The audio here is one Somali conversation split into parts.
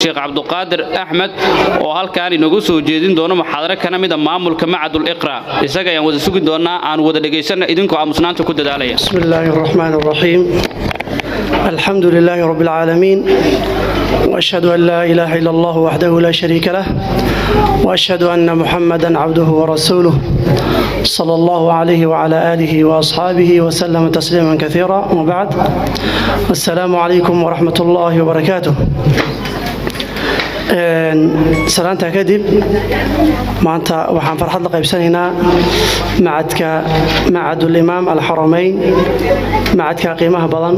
Sheekh Cabduqaadir Axmed oo halkaan inoogu soo jeedin doono muxaadaro kana mid a maamulka Macadul Iqra, isaga ayaan wada sugi doonaa. Aan wada dhegaysana idinkoo aamusnaanta ku dadaalaya. بسم الله الرحمن الرحيم، الحمد لله رب العالمين، واشهد ان لا اله الا الله وحده لا شريك له، واشهد ان محمدا عبده ورسوله، صلى الله عليه وعلى اله واصحابه وسلم تسليما كثيرا، وبعد، السلام عليكم ورحمه الله وبركاته. Salaantaa kadib, maanta waxaan farxad la qaybsanaynaa macadka Macadulimaam Alxaramayn, macadka qiimaha badan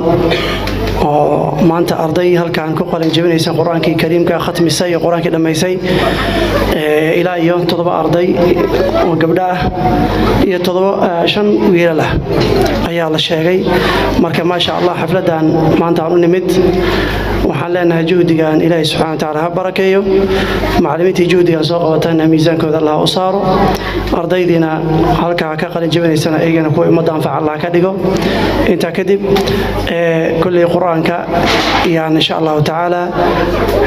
oo maanta arday halkaan ku qalin jebinaysa, Qur-aankii Kariimka khatmisay iyo Qur-aankii dhammaysay, ilaa iyo 7 arday oo gabdho ah iyo 5 wiilal ah ayaa la sheegay. Marka maasha Allah, xafladan maanta aan u nimid, waxaan leenahay juhdigan Ilaahay subxana watacaala ha barakeeyo, macallimiintii juhdigan soo qabatana miisaankooda Allah u saaro, ardaydiina halkaa ka qalin jebinaysana iyagana kuwa ummadda anfaca Allah ka dhigo. Intaa kadib, kolley Qur-aanka yaan insha Allahu tacaala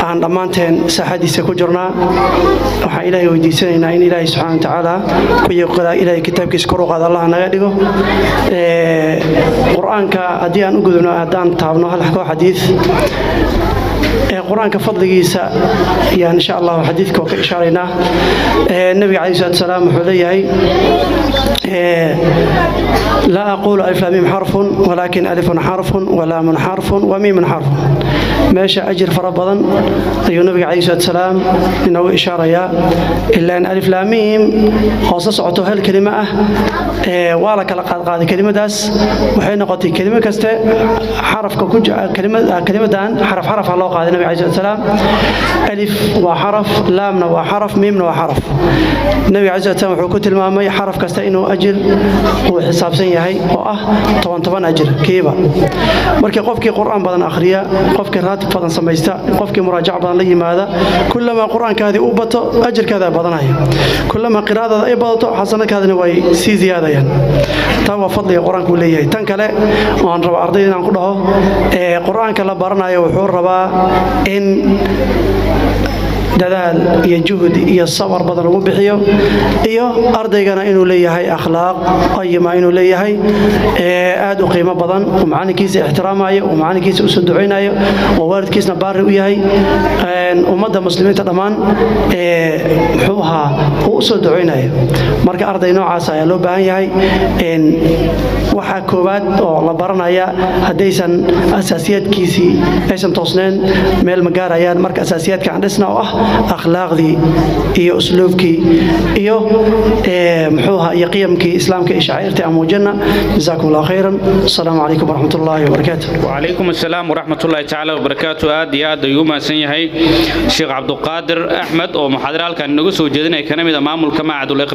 aan dhammaanteen saaxadiisa ku jirnaa. Waxaan Ilaahay weydiisanaynaa in Ilaahay subxana watacaala kuwii Ilaahay kitaabkiisa kor u qaada Allah naga dhigo. Qur-aanka haddii aan u gudubno, haddaan taabno hal koox xadiid Qur-aanka fadligiisa ayaan insha Allahu xadiidka oo ka ishaaraynaa. Nabiga calayhi salaatu wasalaam wuxuu leeyahay: "لا أقول ألف لام ميم حرف، ولكن ألف حرف ولام حرف وميم حرف." Meesha ajir fara badan ayuu nabiga calayhi salaatu wasalaam inoogu ishaarayaa, ilaan alif laam miim hoose socoto hal kelimo ah waa la kala qaadqaaday. Kelimadaas waxay noqotay kelimo kaste xarafka ku kelimadan xaraf xarafa loo qaaday. Nabiga calayhi salaatu wasalaam, alif waa xaraf, laamna waa xaraf, miimna waa xaraf. Nabiga calayhi salaatu wasalaam wuxuu ku tilmaamay xaraf kasta inuu ajir uu xisaabsan yahay oo ah 10 10 ajir kiiba. Markii qofkii Qur-aan badan akhriya, qofkii raatib badan samaysta, qofkii muraajac badan la yimaada, kullamaa Qur-aankaadii u bato, ajirkaada badanaya. Kullamaa qiraadaada ay badato, xasanadkaadina way sii ziyaadayaan. Taa waa fadliga Qur-aanku uu leeyahay. Tan kale oon rabo ardayda inaan ku dhaho, Qur-aanka la baranayo wuxuu rabaa in dadaal iyo juhdi iyo sabar badan lagu bixiyo, iyo ardaygana inuu leeyahay akhlaaq qayima, inuu leeyahay aad u qiimo badan, uu macalinkiisa ixtiraamayo, uu macalinkiisa usoo ducaynayo, oo waalidkiisna baari u yahay, ummadda muslimiinta dhammaan muxuu ahaa uu usoo ducaynayo. Marka arday noocaas ayaa loo baahan yahay. Waxaa koowaad oo la baranaya, haddaysan asaasiyaadkiisii aysan toosneen, meel ma gaarayaan. Marka asaasiyaadka aan dhisna oo ah akhlaaqdii iyo usluubkii iyo muxuu ahaa iyo qiyamkii Islaamka iyo shacairtii aan muujina. Jazaakum Allahu khayran. Asalaamu calaykum waraxmat ullaahi wabarakaatu. وعليكم السلام ورحمة الله تعالى وبركاته. Aad iyo aad ayuu u mahadsan yahay Sheekh Cabduqaadir Axmed oo muxaadaro halkan inagu soo jeedinaya, kana mid a maamulka Macadul Iqra.